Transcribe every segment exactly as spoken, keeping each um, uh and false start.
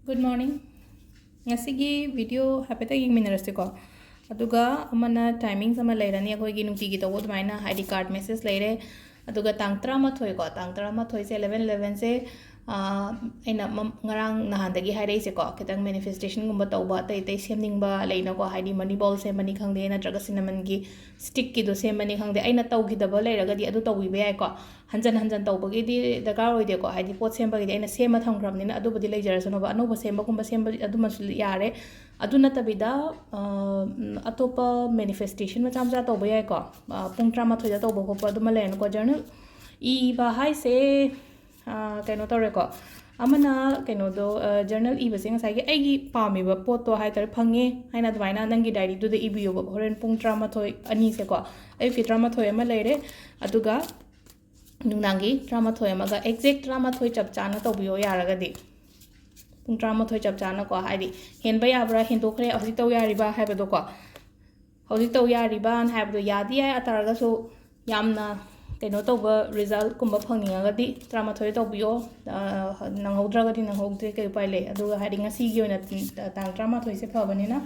Good morning. ꯉꯁꯤꯒꯤ video ꯍꯥꯏꯐꯦꯠꯇꯪ ꯌꯦꯡꯃꯤꯟꯅꯔꯁꯤꯀꯣ꯫ ꯑꯗꯨꯒ ꯑꯃꯅ timings ꯑꯃ ꯂꯩꯔꯅꯤ, ꯑꯩꯈꯣꯏꯒꯤ ꯅꯨꯡꯇꯤꯒꯤ ꯇꯧꯕ ꯑꯗꯨꯃꯥꯏꯅ, ꯍꯥꯏꯗꯤ card message ꯂꯩꯔꯦ꯫ ꯑꯗꯨꯒ ꯇꯥꯡ ꯇꯔꯥꯃꯥꯊꯣꯏ ꯀꯣ, ꯇꯥꯡ ꯇꯔꯥꯃꯥꯊꯣꯏꯁꯦ, eleven elevenꯁꯦ, ꯑꯩꯅ ꯃꯝ-, ꯉꯔꯥꯡ ꯅꯍꯥꯟꯗꯒꯤ ꯍꯥꯏꯔꯛꯏꯁꯦꯀꯣ, ꯈꯤꯇꯪ manifestationꯒꯨꯝꯕ ꯇꯧꯕ, ꯑꯇꯩ ꯑꯇꯩ ꯁꯦꯝꯅꯤꯡꯕ ꯂꯩꯅꯀꯣ, ꯍꯥꯏꯗꯤ money ball ꯁꯦꯝꯕꯅꯤ ꯈꯪꯗꯦ, ꯅꯠꯇ꯭ꯔꯒ cinnamonꯒꯤ stickꯀꯤꯗꯣ ꯁꯦꯝꯕꯅꯤ ꯈꯪꯗꯦ, ꯑꯩꯅ ꯇꯧꯈꯤꯗꯕ ꯂꯩꯔꯒꯗꯤ ꯑꯗꯨ ꯇꯧꯕꯤꯕ ꯌꯥꯏꯀꯣ꯫ ꯍꯟꯖꯟ ꯍꯟꯖꯟ ꯇꯧꯕꯒꯤꯗꯤ ꯗꯔꯀꯥꯔ ꯑꯣꯏꯗꯦꯀꯣ, ꯍꯥꯏꯗꯤ ꯄꯣꯠ ꯁꯦꯝꯕꯒꯤꯗꯤ ꯑꯩꯅ ꯁꯦꯝꯃ ꯊꯝꯈ꯭ꯔꯕꯅꯤꯅ ꯑꯗꯨꯕꯨꯗꯤ ꯂꯩꯖꯔꯁꯅꯣꯕ, ꯑꯅꯧꯕ ꯁꯦꯝꯕꯒꯨꯝꯕ ꯁꯦꯝꯕ ꯑꯗꯨꯃꯁꯨ ꯌꯥꯔꯦ꯫ ꯑꯗꯨ ꯅꯠꯇꯕꯤꯗ, ꯑ, ꯎꯝ, ꯑꯇꯣꯞꯄ manifestation ꯃꯆꯥ ꯃꯆꯥ ꯇꯧꯕ ꯌꯥꯏꯀꯣ꯫ ꯑ, ꯄꯨꯡ ꯇꯔꯥꯃꯥꯊꯣꯏꯗ ꯇꯧꯕ ꯈꯣꯠꯄ ꯑꯗꯨꯃ ꯂꯩꯔꯅꯤꯀꯣ꯫ Journal ꯏꯕ ꯍꯥꯏꯁꯦ, ꯑ, ꯀꯩꯅꯣ ꯇꯧꯔꯦꯀꯣ꯫ ꯑꯃꯅ ꯀꯩꯅꯣꯗꯣ, ꯑ, journal ꯏꯕꯁꯦ ꯉꯁꯥꯏꯒꯤ ꯑꯩꯒꯤ ꯄꯥꯝꯃꯤꯕ ꯄꯣꯠꯇꯣ ꯍꯥꯏꯇꯥꯔꯦ, ꯐꯪꯉꯦ ꯍꯥꯏꯅ ꯑꯗꯨꯃꯥꯏꯅ ꯅꯪꯒꯤ diaryꯗꯨꯗ ꯏꯕꯤꯌꯣꯕ꯫ ꯍꯣꯔꯦꯟ ꯄꯨꯡ ꯇꯔꯥꯃꯥꯊꯣꯏ, ꯑꯅꯤꯁꯦꯀꯣ, ꯑꯌꯨꯛꯀꯤ ꯇꯔꯥꯃꯥꯊꯣꯏ ꯑꯃ ꯂꯩꯔꯦ, ꯑꯗꯨꯒ ꯅꯨꯡꯗꯥꯡꯒꯤ ꯇꯔꯥꯃꯥꯊꯣꯏ ꯑꯃꯒ, exact ꯇꯔꯥꯃꯥꯊꯣꯏ ꯆꯞ ꯆꯥꯅ ꯇꯧꯕꯤꯌꯣ ꯌꯥꯔꯒꯗꯤ꯫ ꯄꯨꯡ ꯇꯔꯥꯃꯥꯊꯣꯏ ꯆꯞ ꯆꯥꯅꯀꯣ, ꯍꯥꯏꯗꯤ ꯍꯦꯟꯕ ꯌꯥꯕ꯭ꯔꯥ, ꯍꯦꯟꯗꯣꯛꯈ꯭ꯔꯦ, ꯍꯧꯖꯤꯛ ꯇꯧ ꯌꯥꯔꯤꯕ ꯍꯥꯏꯕꯗꯣꯀꯣ꯫ ꯍꯧꯖꯤꯛ ꯇꯧ ꯌꯥꯔꯤꯕꯅ ꯍꯥꯏꯕꯗꯣ ꯌꯥꯗꯤ ꯌꯥꯏ, ꯇꯥꯔꯒꯁꯨ ꯌꯥꯝꯅ ꯀꯩꯅꯣ ꯇꯧꯕ resultꯀꯨꯝꯕ ꯐꯪꯅꯤꯡꯉꯒꯗꯤ ꯇꯔꯥꯃꯥꯊꯣꯏ ꯇꯧꯕꯤꯌꯣ꯫ ꯑ, ꯅꯪꯍꯧꯗ꯭ꯔꯒꯗꯤ ꯅꯪꯍꯧꯗ꯭ꯔꯦ, ꯀꯩ ꯎꯄꯥꯏ ꯂꯩ? ꯑꯗꯨꯒ ꯍꯥꯏꯗꯤ ꯉꯁꯤꯒꯤ ꯑꯣꯏꯅ ꯇꯥꯡ ꯇꯔꯥꯃꯥꯊꯣꯏꯁꯦ ꯐꯕꯅꯤꯅ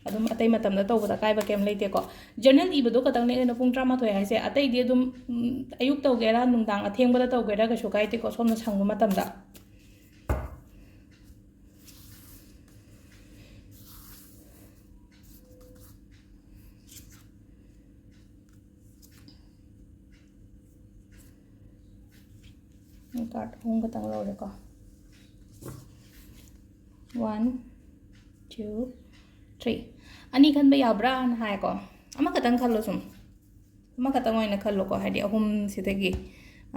ꯑꯗꯨꯝ ꯑꯇꯩ ꯃꯇꯝꯗ ꯇꯧꯕꯗ ꯑꯀꯥꯏꯕ ꯀꯩꯝ ꯂꯩꯇꯦꯀꯣ꯫ Journal ꯏꯕꯗꯣ ꯈꯛꯇꯪꯅꯦ ꯀꯩꯅꯣ ꯄꯨꯡ ꯇꯔꯥꯃꯥꯊꯣꯏ ꯍꯥꯏꯁꯦ, ꯑꯇꯩꯗꯤ ꯑꯗꯨꯝ, ꯎꯝ, ꯑꯌꯨꯛ ꯇꯧꯒꯦꯔꯥ ꯅꯨꯡꯗꯥꯡ ꯑꯊꯦꯡꯕꯗ ꯇꯧꯒꯦꯔꯥ ꯀꯩꯁꯨ ꯀꯥꯏꯗꯦꯀꯣ, ꯁꯣꯝꯅ ꯁꯪꯕ ꯃꯇꯝꯗ꯫ Card ꯑꯍꯨꯝ ꯈꯛꯇꯪ ꯂꯧꯔꯦꯀꯣ꯫ One, two, three. ꯑꯅꯤ ꯈꯟꯕ ꯌꯥꯕ꯭ꯔꯥꯅ ꯍꯥꯏꯀꯣ꯫ ꯑꯃꯈꯛꯇꯪ ꯈꯜꯂꯣ ꯁꯨꯝ꯫ ꯑꯃꯈꯛꯇꯪ ꯑꯣꯏꯅ ꯈꯜꯂꯣꯀꯣ, ꯍꯥꯏꯗꯤ ꯑꯍꯨꯝꯁꯤꯗꯒꯤ,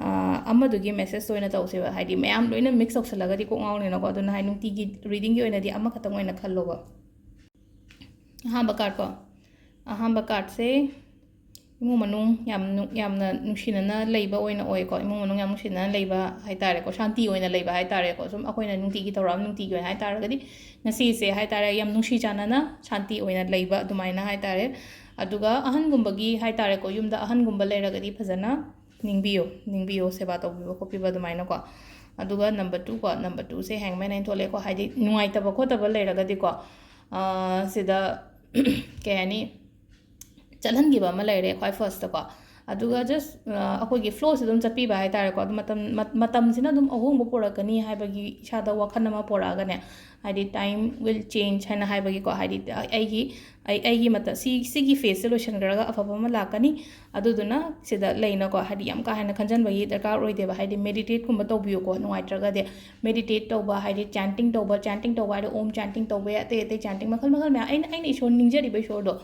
ꯑ, ꯑꯃꯗꯨꯒꯤ message ꯑꯣꯏꯅ ꯇꯧꯁꯦꯕ꯫ ꯍꯥꯏꯗꯤ ꯃꯌꯥꯝ ꯂꯣꯏꯅ mix ꯇꯧꯁꯜꯂꯒꯗꯤ ꯀꯣꯛ ꯉꯥꯎꯅꯤꯅꯀꯣ꯫ ꯑꯗꯨꯅ ꯍꯥꯏ ꯅꯨꯡꯇꯤꯒꯤ readingꯒꯤ ꯑꯣꯏꯅꯗꯤ ꯑꯃꯈꯛꯇꯪ ꯑꯣꯏꯅ ꯈꯜꯂꯣꯕ꯫ ꯑꯍꯥꯟꯕ cardꯀꯣ꯫ ꯑꯍꯥꯟꯕ cardꯁꯦ ꯏꯃꯨꯡ ꯃꯅꯨꯡ ꯌꯥꯝ ꯅꯨ-, ꯌꯥꯝꯅ ꯅꯨꯡꯁꯤꯅꯅ ꯂꯩꯕ ꯑꯣꯏꯅ ꯑꯣꯏꯀꯣ꯫ ꯏꯃꯨꯡ ꯃꯅꯨꯡ ꯌꯥꯝ ꯅꯨꯡꯁꯤꯅꯅ ꯂꯩꯕ ꯍꯥꯏꯇꯥꯔꯦꯀꯣ꯫ ꯁꯥꯟꯇꯤ ꯑꯣꯏꯅ ꯂꯩꯕ ꯍꯥꯏꯇꯥꯔꯦꯀꯣ꯫ ꯁꯨꯝ ꯑꯩꯈꯣꯏꯅ ꯅꯨꯡꯇꯤꯒꯤ ꯇꯧꯔꯛꯑꯕ, ꯅꯨꯡꯇꯤꯒꯤ ꯑꯣꯏꯅ ꯍꯥꯏꯇꯥꯔꯒꯗꯤ ꯉꯁꯤꯁꯦ ꯍꯥꯏꯇꯥꯔꯦ, ꯌꯥꯝ ꯅꯨꯡꯁꯤ ꯆꯥꯟꯅꯅ ꯁꯥꯟꯇꯤ ꯑꯣꯏꯅ ꯂꯩꯕ ꯑꯗꯨꯃꯥꯏꯅ ꯍꯥꯏꯇꯥꯔꯦ꯫ ꯑꯗꯨꯒ ꯑꯍꯟꯒꯨꯝꯕꯒꯤ ꯍꯥꯏꯇꯥꯔꯦꯀꯣ, ꯌꯨꯝꯗ ꯑꯍꯟꯒꯨꯝꯕ ꯂꯩꯔꯒꯗꯤ ꯐꯖꯅ ꯅꯤꯡꯕꯤꯌꯣ, ꯅꯤꯡꯕꯤꯌꯣ, ꯁꯦꯕꯥ ꯇꯧꯕꯤꯕ ꯈꯣꯠꯄꯤꯕ ꯑꯗꯨꯃꯥꯏꯅꯀꯣ꯫ ꯑꯗꯨꯒ number two ꯀꯣ, number twoꯁꯦ Hangman ꯍꯥꯏꯅ ꯊꯣꯛꯂꯛꯑꯦꯀꯣ, ꯍꯥꯏꯗꯤ ꯅꯨꯡꯉꯥꯏꯇꯕ ꯈꯣꯠꯇꯕ ꯂꯩꯔꯒꯗꯤꯀꯣ, ꯑꯥ, ꯁꯤꯗ ꯀꯩ ꯍꯥꯏꯅꯤ, ꯆꯠꯍꯟꯈꯤꯕ ꯑꯃ ꯂꯩꯔꯦ ꯈ꯭ꯋꯥꯏ firstꯇꯀꯣ꯫ ꯑꯗꯨꯒ just, ꯑ, ꯑꯩꯈꯣꯏꯒꯤ flowꯁꯤ ꯑꯗꯨꯝ ꯆꯠꯄꯤꯕ ꯍꯥꯏ ꯇꯥꯔꯦꯀꯣ꯫ ꯑꯗꯨ ꯃꯇꯝ, ꯃꯠ-, ꯃꯇꯝꯁꯤꯅ ꯑꯗꯨꯝ ꯑꯍꯣꯡꯕ ꯄꯨꯔꯛꯀꯅꯤ ꯍꯥꯏꯕꯒꯤ ꯏꯁꯥꯗ ꯋꯥꯈꯜ ꯑꯃ ꯄꯨꯔꯛꯑꯒꯅꯦ, ꯍꯥꯏꯗꯤ time will change ꯍꯥꯏꯅ ꯍꯥꯏꯕꯒꯤꯀꯣ, ꯍꯥꯏꯗꯤ ꯑꯩꯒꯤ, ꯑꯩ, ꯑꯩꯒꯤ ꯃꯇꯝ, ꯁꯤ, ꯁꯤꯒꯤ phaseꯁꯦ ꯂꯣꯏꯁꯤꯟꯈ꯭ꯔꯒ ꯑꯐꯕ ꯑꯃ ꯂꯥꯛꯀꯅꯤ꯫ ꯑꯗꯨꯗꯨꯅ ꯁꯤꯗ ꯂꯩꯅꯀꯣ, ꯍꯥꯏꯗꯤ ꯌꯥꯝ ꯀꯥ ꯍꯦꯟꯅ ꯈꯟꯖꯟꯕꯒꯤ ꯗꯔꯀꯥꯔ ꯑꯣꯏꯗꯦꯕ꯫ ꯍꯥꯏꯗꯤ meditateꯀꯨꯝꯕ ꯇꯧꯕꯤꯌꯨꯀꯣ, ꯅꯨꯡꯉꯥꯏꯇ꯭ꯔꯒꯗꯤ꯫ Meditate ꯇꯧꯕ, ꯍꯥꯏꯗꯤ chanting ꯇꯧꯕ, chanting ꯇꯧꯕ ꯍꯥꯏꯗꯤ Om chanting ꯇꯧꯕ ꯌꯥꯏ, ꯑꯇꯩ ꯑꯇꯩ chanting ꯃꯈꯜ ꯃꯈꯜ ꯃꯌꯥꯝ, ꯑꯩꯅ, ꯑꯩꯅ ꯏꯁꯣꯔ ꯅꯤꯡꯖꯔꯤꯕ ꯏꯁꯣꯔꯗꯣ,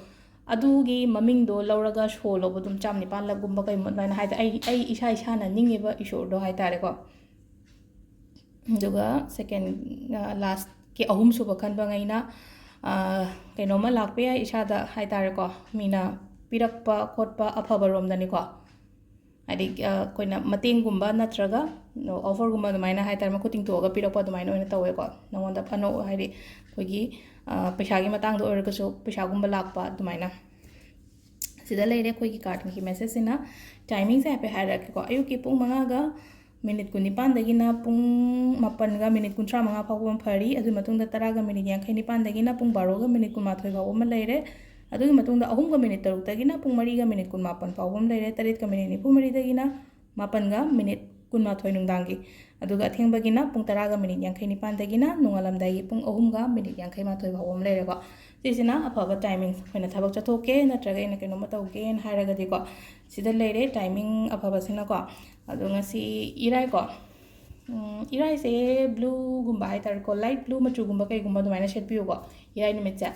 ꯑꯗꯨꯒꯤ ꯃꯃꯤꯡꯗꯣ ꯂꯧꯔꯒ ꯁꯣ ꯂꯧꯕ ꯑꯗꯨꯝ ꯆꯥꯝ ꯅꯤꯄꯥꯟꯂꯛꯒꯨꯝꯕ ꯀꯩꯒꯨꯝꯕ ꯑꯗꯨꯃꯥꯏꯅ ꯍꯥꯏ ꯇꯥꯔꯦ꯫ ꯑꯩ, ꯑꯩ ꯏꯁꯥ ꯏꯁꯥꯅ ꯅꯤꯡꯉꯤꯕ ꯏꯁꯣꯔꯗꯣ ꯍꯥꯏ ꯇꯥꯔꯦꯀꯣ꯫ ꯑꯗꯨꯒ second, ꯑ, lastꯀꯤ ꯑꯍꯨꯝꯁꯨꯕ ꯈꯟꯕꯉꯩꯅ, ꯑ, ꯀꯩꯅꯣꯝꯃ ꯂꯥꯛꯄ ꯌꯥꯏ ꯏꯁꯥꯗ ꯍꯥꯏ ꯇꯥꯔꯦꯀꯣ, ꯃꯤꯅ ꯄꯤꯔꯛꯄ ꯈꯣꯠꯄ ꯑꯐꯕꯔꯣꯝꯗꯅꯤꯀꯣ꯫ ꯍꯥꯏꯗꯤ, ꯑ, ꯑꯩꯈꯣꯏꯅ ꯃꯇꯦꯡꯒꯨꯝꯕ ꯅꯠꯇ꯭ꯔꯒ offerꯒꯨꯝꯕ ꯑꯗꯨꯃꯥꯏꯅ ꯍꯥꯏ ꯇꯥꯔꯦ, ꯃꯈꯨꯠ ꯇꯤꯡꯊꯣꯛꯑꯒ ꯄꯤꯔꯛꯄ ꯑꯗꯨꯃꯥꯏꯅ ꯑꯣꯏꯅ ꯇꯧꯋꯦꯀꯣ꯫ ꯅꯉꯣꯟꯗ ꯑꯅꯧ-, ꯍꯥꯏꯗꯤ ꯑꯩꯈꯣꯏꯒꯤ, ꯑ, ꯄꯩꯁꯥꯒꯤ ꯃꯇꯥꯡꯗ ꯑꯣꯏꯔꯒꯁꯨ ꯄꯩꯁꯥꯒꯨꯝꯕ ꯂꯥꯛꯄ ꯑꯗꯨꯃꯥꯏꯅ꯫ ꯁꯤꯗ ꯂꯩꯔꯦ ꯑꯩꯈꯣꯏꯒꯤ cardꯀꯤ messageꯁꯤꯅ꯫ Timingꯁꯦ ꯍꯥꯏꯐꯦꯠ ꯍꯥꯏꯔꯛꯀꯦꯀꯣ꯫ ꯑꯌꯨꯛꯀꯤ ꯄꯨꯡ ꯃꯉꯥꯒ minute ꯀꯨꯟꯅꯤꯄꯥꯟꯗꯒꯤꯅ ꯄꯨꯡ ꯃꯥꯄꯟꯒ minute ꯀꯨꯟꯊ꯭ꯔꯥ ꯃꯉꯥ ꯐꯥꯎꯕ ꯑꯃ ꯐꯔꯤ꯫ ꯑꯗꯨꯒꯤ ꯃꯇꯨꯡꯗ ꯇꯔꯥꯒ minute ꯌꯥꯡꯈꯩ ꯅꯤꯄꯥꯟꯗꯒꯤꯅ ꯄꯨꯡ ꯕꯥꯔꯣꯒ minute ꯀꯨꯟꯃꯥꯊꯣꯏ ꯐꯥꯎꯕ ꯑꯃ ꯂꯩꯔꯦ꯫ ꯑꯗꯨꯒꯤ ꯃꯇꯨꯡꯗ ꯑꯍꯨꯝꯒ minute ꯇꯔꯨꯛꯇꯒꯤꯅ ꯄꯨꯡ ꯃꯔꯤꯒ minute ꯀꯨꯟꯃꯥꯄꯟ ꯐꯥꯎꯕ ꯑꯃ ꯂꯩꯔꯦ꯫ ꯇꯔꯦꯠꯀ minute ꯅꯤꯐꯨ ꯃꯔꯤꯗꯒꯤꯅ ꯃꯥꯄꯟꯒ minute ꯀꯨꯟꯃꯥꯊꯣꯏ ꯅꯨꯡꯗꯥꯡꯒꯤ꯫ ꯑꯗꯨꯒ ꯑꯊꯦꯡꯕꯒꯤꯅ ꯄꯨꯡ ꯇꯔꯥꯒ minute ꯌꯥꯡꯈꯩ ꯅꯤꯄꯥꯟꯗꯒꯤꯅ ꯅꯣꯡꯉꯥꯜꯂꯝꯗꯥꯏꯒꯤ ꯄꯨꯡ ꯑꯍꯨꯝꯒ minute ꯌꯥꯡꯈꯩ ꯃꯥꯊꯣꯏ ꯐꯥꯎꯕ ꯑꯃ ꯂꯩꯔꯦꯀꯣ꯫ ꯁꯤꯁꯤꯅ ꯑꯐꯕ timing꯫ ꯑꯩꯈꯣꯏꯅ ꯊꯕꯛ ꯆꯠꯊꯣꯛꯀꯦ ꯅꯠꯇ꯭ꯔꯒ ꯑꯩꯅ ꯀꯩꯅꯣꯝꯃ ꯇꯧꯒꯦꯅ ꯍꯥꯏꯔꯒꯗꯤꯀꯣ, ꯁꯤꯗ ꯂꯩꯔꯦ timing ꯑꯐꯕꯁꯤꯅꯀꯣ꯫ ꯑꯗꯣ ꯉꯁꯤ ꯏꯔꯥꯏꯀꯣ, ꯎꯝ, ꯏꯔꯥꯏꯁꯦ blueꯒꯨꯝꯕ ꯍꯥꯏ ꯇꯥꯔꯦꯀꯣ, light blue ꯃꯆꯨꯒꯨꯝꯕ ꯀꯩꯒꯨꯝꯕ ꯑꯗꯨꯃꯥꯏꯅ ꯁꯦꯠꯄꯤꯌꯨꯀꯣ, ꯏꯔꯥꯏ ꯅꯨꯃꯤꯠꯁꯦ꯫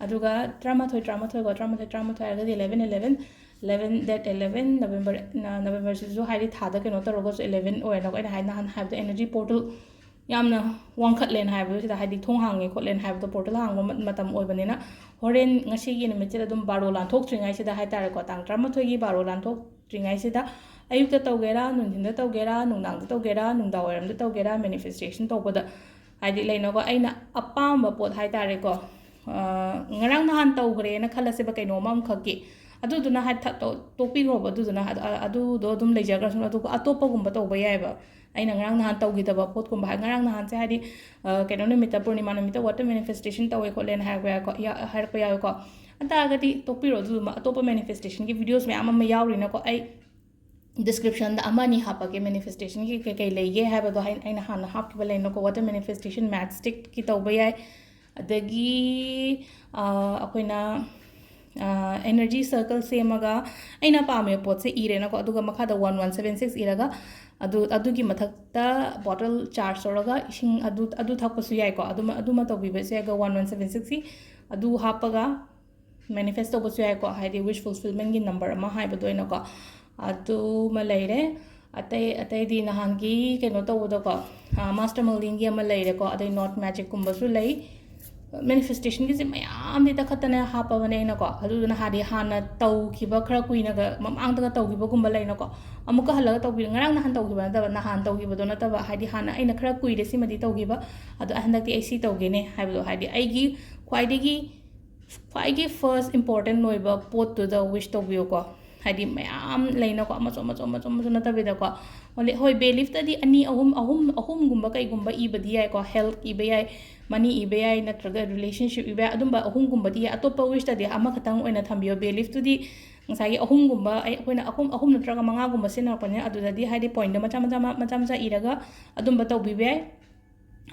ꯑꯗꯨꯒ ꯇꯔꯥꯃꯥꯊꯣꯏ, ꯇꯔꯥꯃꯥꯊꯣꯏꯀꯣ, ꯇꯔꯥꯃꯥꯊꯣꯏ, ꯇꯔꯥꯃꯥꯊꯣꯏ ꯍꯥꯏꯔꯒꯗꯤ eleven eleven, eleven, date eleven, November, ꯅ-, Novemberꯁꯤꯁꯨ ꯍꯥꯏꯗꯤ ꯊꯥꯗ ꯀꯩꯅꯣ ꯇꯧꯔꯒꯁꯨ eleven ꯑꯣꯏꯔꯦꯅꯀꯣ꯫ ꯑꯩꯅ ꯍꯥꯏ, ꯅꯍꯥꯟ ꯍꯥꯏꯕꯗꯣ energy portal ꯌꯥꯝꯅ ꯋꯥꯡꯈꯠꯂꯦꯅ ꯍꯥꯏꯕꯗꯣ, ꯁꯤꯗ ꯍꯥꯏꯗꯤ ꯊꯣꯡ ꯍꯥꯡꯉꯦ ꯈꯣꯠꯂꯦꯅ ꯍꯥꯏꯕꯗꯣ, portal ꯍꯥꯡꯕ ꯃ-, ꯃꯇꯝ ꯑꯣꯏꯕꯅꯤꯅ, ꯍꯣꯔꯦꯟ ꯉꯁꯤꯒꯤ ꯅꯨꯃꯤꯠꯁꯤꯗ ꯑꯗꯨꯝ ꯕꯥꯔꯣ ꯂꯥꯟꯊꯣꯛꯇ꯭ꯔꯤꯉꯩꯁꯤꯗ ꯍꯥꯏ ꯇꯥꯔꯦꯀꯣ, ꯇꯥꯡ ꯇꯔꯥꯃꯥꯊꯣꯏꯒꯤ ꯕꯥꯔꯣ ꯂꯥꯟꯊꯣꯛꯇ꯭ꯔꯤꯉꯩꯁꯤꯗ, ꯑꯌꯨꯛꯇ ꯇꯧꯒꯦꯔꯥ, ꯅꯨꯡꯊꯤꯟꯗ ꯇꯧꯒꯦꯔꯥ, ꯅꯨꯡꯗꯥꯡꯗ ꯇꯧꯒꯦꯔꯥ, ꯅꯨꯡꯗꯥꯡ ꯋꯥꯏꯔꯝꯗ ꯇꯧꯒꯦꯔꯥ, manifestation ꯇꯧꯕꯗ, ꯍꯥꯏꯗꯤ ꯂꯩꯅꯀꯣ, ꯑꯩꯅ ꯑꯄꯥꯝꯕ ꯄꯣꯠ ꯍꯥꯏ ꯇꯥꯔꯦꯀꯣ, ꯑ, ꯉꯔꯥꯡ ꯅꯍꯥꯟ ꯇꯧꯈ꯭ꯔꯦꯅ ꯈꯜꯂꯁꯦꯕ, ꯀꯩꯅꯣꯝꯃ ꯑꯃꯈꯛꯀꯤ, ꯑꯗꯨꯗꯨꯅ ꯍꯥꯏ ꯊ-, ꯇꯣ-, ꯇꯣꯛꯄꯤꯈ꯭ꯔꯣꯕ꯫ ꯑꯗꯨꯗꯨꯅ ꯑꯗ-, ꯑ-, ꯑꯗꯨꯗꯣ ꯑꯗꯨꯝ ꯂꯩꯖꯈ꯭ꯔꯁꯅꯨ꯫ ꯑꯗꯨꯒ ꯑꯇꯣꯞꯄꯒꯨꯝꯕ ꯇꯧꯕ ꯌꯥꯏꯑꯕ꯫ ꯑꯩꯅ ꯉꯔꯥꯡ ꯅꯍꯥꯟ ꯇꯧꯈꯤꯗꯕ ꯄꯣꯠꯀꯨꯝꯕ ꯍꯥꯏ, ꯉꯔꯥꯡ ꯅꯍꯥꯟꯁꯦ ꯍꯥꯏꯗꯤ, ꯑ, ꯀꯩꯅꯣ ꯅꯨꯃꯤꯠꯇ, ꯄꯨꯔꯅꯤꯃꯥ ꯅꯨꯃꯤꯠꯇ water manifestation ꯇꯧꯋꯦ ꯈꯣꯠꯂꯦꯅ ꯍꯥꯏꯔꯛꯄ ꯌꯥꯏꯀꯣ, ꯌꯥ-, ꯍꯥꯏꯔꯛꯄ ꯌꯥꯎꯋꯦꯀꯣ꯫ ꯑꯗꯨ ꯇꯥꯔꯒꯗꯤ ꯇꯣꯛꯄꯤꯔꯣ, ꯑꯗꯨꯗꯨꯃ ꯑꯇꯣꯞꯄ manifestationꯒꯤ videos ꯃꯌꯥꯝ ꯑꯃ ꯌꯥꯎꯔꯤꯅꯀꯣ꯫ ꯑꯩ descriptionꯗ ꯑꯃ ꯑꯅꯤ ꯍꯥꯞꯄꯛꯀꯦ, manifestationꯒꯤ ꯀꯩ ꯀꯩ ꯂꯩꯒꯦ ꯍꯥꯏꯕꯗꯣ꯫ ꯑꯩ, ꯑꯩꯅ ꯍꯥꯟꯅ ꯍꯥꯞꯈꯤꯕ ꯂꯩꯅꯀꯣ, water manifestation matchstickꯀꯤ ꯇꯧꯕ ꯌꯥꯏ, ꯑꯗꯒꯤ, ꯑ, ꯑꯩꯈꯣꯏꯅ, ꯑ, energy circle ꯁꯦꯝꯃꯒ, ꯑꯩꯅ ꯄꯥꯝꯃꯤꯕ ꯄꯣꯠꯁꯦ ꯏꯔꯦꯅꯀꯣ, ꯑꯗꯨꯒ ꯃꯈꯥꯗ one one seven six ꯏꯔꯒ, ꯑꯗꯨ, ꯑꯗꯨꯒꯤ ꯃꯊꯛꯇ bottle charge ꯇꯧꯔꯒ ꯏꯁꯤꯡ ꯑꯗꯨ, ꯑꯗꯨ ꯊꯛꯄꯁꯨ ꯌꯥꯏꯀꯣ꯫ ꯑꯗꯨꯃ, ꯑꯗꯨꯃ ꯇꯧꯕꯤꯕꯁꯨ ꯌꯥꯏꯀꯣ, one one seven sixꯁꯤ ꯑꯗꯨ ꯍꯥꯞꯄꯒ manifest ꯇꯧꯕꯁꯨ ꯌꯥꯏꯀꯣ, ꯍꯥꯏꯗꯤ wish fulfillmentꯒꯤ number ꯑꯃ ꯍꯥꯏꯕꯗꯣ ꯑꯣꯏꯅꯀꯣ꯫ ꯑꯗꯨꯃ ꯂꯩꯔꯦ꯫ ꯑꯇꯩ, ꯑꯇꯩꯗꯤ ꯅꯍꯥꯟꯒꯤ ꯀꯩꯅꯣ ꯇꯧꯕꯗꯀꯣ, ꯑ, Master Merlinꯒꯤ ꯑꯃ ꯂꯩꯔꯦꯀꯣ, ꯑꯗꯩ Not Magicꯀꯨꯝꯕꯁꯨ ꯂꯩ꯫ Manifestationꯒꯤꯁꯦ ꯃꯌꯥꯝꯗꯤ ꯇꯛꯈꯠꯇꯅ ꯍꯥꯞꯄꯕꯅꯦ ꯑꯩꯅꯀꯣ꯫ ꯑꯗꯨꯗꯨꯅ ꯍꯥꯏꯗꯤ ꯍꯥꯟꯅ ꯇꯧꯈꯤꯕ, ꯈꯔ ꯀꯨꯏꯅꯒ ꯃꯃꯥꯡꯗꯒ ꯇꯧꯈꯤꯕꯒꯨꯝꯕ ꯂꯩꯅꯀꯣ, ꯑꯃꯨꯛꯀ ꯍꯜꯂꯒ ꯇꯧꯕꯤꯔ-, ꯉꯔꯥꯡ ꯅꯍꯥꯟ ꯇꯧꯈꯤꯕ ꯅꯠꯇꯕ, ꯅꯍꯥꯟ ꯇꯧꯈꯤꯕꯗꯣ ꯅꯠꯇꯕ, ꯍꯥꯏꯗꯤ ꯍꯥꯟꯅ ꯑꯩꯅ ꯈꯔ ꯀꯨꯏꯔꯦ ꯁꯤꯃꯗꯤ ꯇꯧꯈꯤꯕ, ꯑꯗꯣ ꯍꯟꯗꯛꯇꯤ ꯑꯩ ꯁꯤ ꯇꯧꯒꯦꯅꯦ ꯍꯥꯏꯕꯗꯣ, ꯍꯥꯏꯗꯤ ꯑꯩꯒꯤ ꯈ꯭ꯋꯥꯏꯗꯒꯤ, ꯈ꯭ꯋꯥꯏꯗꯒꯤ first important ꯑꯣꯏꯕ ꯄꯣꯠꯇꯨꯗ wish ꯇꯧꯕꯤꯌꯨꯀꯣ꯫ ꯍꯥꯏꯗꯤ ꯃꯌꯥꯝ ꯂꯩꯅꯀꯣ, ꯑꯃꯁꯨ, ꯑꯃꯁꯨ, ꯑꯃꯁꯨ, ꯑꯃꯁꯨ ꯅꯠꯇꯕꯤꯗꯀꯣ꯫ Only, ꯍꯣꯏ, beliefꯇꯗꯤ ꯑꯅꯤ, ꯑꯍꯨꯝ, ꯑꯍꯨꯝ, ꯑꯍꯨꯝꯒꯨꯝꯕ ꯀꯩꯒꯨꯝꯕ ꯏꯕꯗꯤ ꯌꯥꯏꯀꯣ, health ꯏꯕ ꯌꯥꯏ, money ꯏꯕ ꯌꯥꯏ, ꯅꯠꯇ꯭ꯔꯒ relationship ꯏꯕ ꯌꯥꯏ, ꯑꯗꯨꯝꯕ ꯑꯍꯨꯝꯒꯨꯝꯕꯗꯤ ꯌꯥꯏ꯫ ꯑꯇꯣꯞꯄ wishꯇꯗꯤ ꯑꯃꯈꯛꯇꯪ ꯑꯣꯏꯅ ꯊꯝꯕꯤꯌꯣ꯫ Beliefꯇꯨꯗꯤ ꯉꯁꯥꯏꯒꯤ ꯑꯍꯨꯝꯒꯨꯝꯕ, ꯑꯩ, ꯑꯩꯈꯣꯏꯅ ꯑꯍꯨꯝ, ꯑꯍꯨꯝ ꯅꯠꯇ꯭ꯔꯒ ꯃꯉꯥꯒꯨꯝꯕ ꯁꯤꯖꯤꯟꯅꯔꯛꯄꯅꯤꯅ, ꯑꯗꯨꯗꯗꯤ ꯍꯥꯏꯗꯤ pointꯗꯣ ꯃꯆꯥ ꯃꯆꯥ, ꯃꯆꯥ ꯃꯆꯥ ꯏꯔꯒ ꯑꯗꯨꯝꯕ ꯇꯧꯕꯤꯕ ꯌꯥꯏ꯫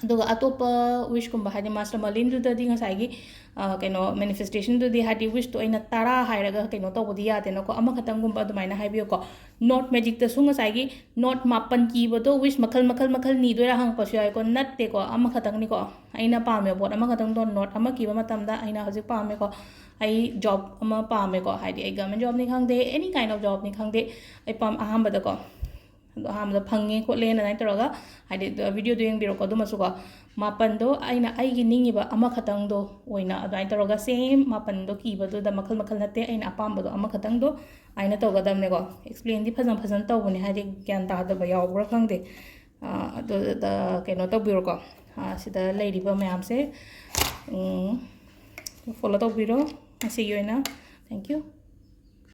ꯑꯗꯨꯒ ꯑꯇꯣꯞꯄ wishꯀꯨꯝꯕ, ꯍꯥꯏꯗꯤ Master Merlinꯗꯨꯗꯗꯤ ꯉꯁꯥꯏꯒꯤ, ꯑ, ꯀꯩꯅꯣ, manifestationꯗꯨꯗꯤ, ꯍꯥꯏꯗꯤ wishꯇꯣ ꯑꯩꯅ ꯇꯔꯥ ꯍꯥꯏꯔꯒ ꯀꯩꯅꯣ ꯇꯧꯕꯗꯤ ꯌꯥꯗꯦꯅꯀꯣ, ꯑꯃꯈꯛꯇꯪꯒꯨꯝꯕ ꯑꯗꯨꯃꯥꯏꯅ ꯍꯥꯏꯕꯤꯌꯨꯀꯣ꯫ Not Magicꯇꯁꯨ ꯉꯁꯥꯏꯒꯤ not ꯃꯥꯄꯟ ꯀꯤꯕꯗꯣ wish ꯃꯈꯜ, ꯃꯈꯜ, ꯃꯈꯜ ꯅꯤꯗꯣꯏꯔꯥ ꯍꯪꯉꯛꯄꯁꯨ ꯌꯥꯎꯋꯦꯀꯣ꯫ ꯅꯠꯇꯦꯀꯣ, ꯑꯃꯈꯛꯇꯪꯅꯤꯀꯣ꯫ ꯑꯩꯅ ꯄꯥꯝꯃꯤꯕ ꯄꯣꯠ ꯑꯃꯈꯛꯇꯪꯗꯣ, not ꯑꯃ ꯀꯤꯕ ꯃꯇꯝꯗ ꯑꯩꯅ ꯍꯧꯖꯤꯛ ꯄꯥꯝꯃꯦꯀꯣ, ꯑꯩ job ꯑꯃ ꯄꯥꯝꯃꯦꯀꯣ, ꯍꯥꯏꯗꯤ ꯑꯩ government jobꯅꯤ ꯈꯪꯗꯦ, any kind of jobꯅꯤ ꯈꯪꯗꯦ, ꯑꯩ ꯄꯥꯝ-, ꯑꯍꯥꯟꯕꯗꯀꯣ, ꯑꯗꯣ ꯑꯍꯥꯟꯕꯗ ꯐꯪꯉꯦ ꯈꯣꯠꯂꯦꯅ ꯑꯗꯨꯃꯥꯏꯅ ꯇꯧꯔꯒ, ꯍꯥꯏꯗꯤ, videoꯗꯣ ꯌꯦꯡꯕꯤꯔꯣꯀꯣ꯫ ꯑꯗꯨꯃꯁꯨꯀꯣ, ꯃꯥꯄꯟꯗꯣ ꯑꯩꯅ ꯑꯩꯒꯤ ꯅꯤꯡꯉꯤꯕ ꯑꯃꯈꯛꯇꯪꯗꯣ ꯑꯣꯏꯅ ꯑꯗꯨꯃꯥꯏꯅ ꯇꯧꯔꯒ, same ꯃꯥꯄꯟꯗꯣ ꯀꯤꯕꯗꯨꯗ ꯃꯈꯜ ꯃꯈꯜ ꯅꯠꯇꯦ, ꯑꯩꯅ ꯑꯄꯥꯝꯕꯗꯣ ꯑꯃꯈꯛꯇꯪꯗꯣ ꯑꯗꯨꯃꯥꯏꯅ ꯇꯧꯒꯗꯕꯅꯦꯀꯣ꯫ Explainꯗꯤ ꯐꯖꯅ ꯐꯖꯅ ꯇꯧꯕꯅꯦ, ꯍꯥꯏꯗꯤ ꯒ꯭ꯌꯥꯟ ꯇꯥꯗꯕ ꯌꯥꯎꯕ꯭ꯔꯥ ꯈꯪꯗꯦ꯫ ꯑ, ꯑꯗꯨꯗ ꯀꯩꯅꯣ ꯇꯧꯕꯤꯔꯣꯀꯣ꯫ ꯑ, ꯁꯤꯗ ꯂꯩꯔꯤꯕ ꯃꯌꯥꯝꯁꯦ, ꯎꯝ, follow ꯇꯧꯕꯤꯔꯣ ꯉꯁꯤꯒꯤ ꯑꯣꯏꯅ꯫ Thank you꯫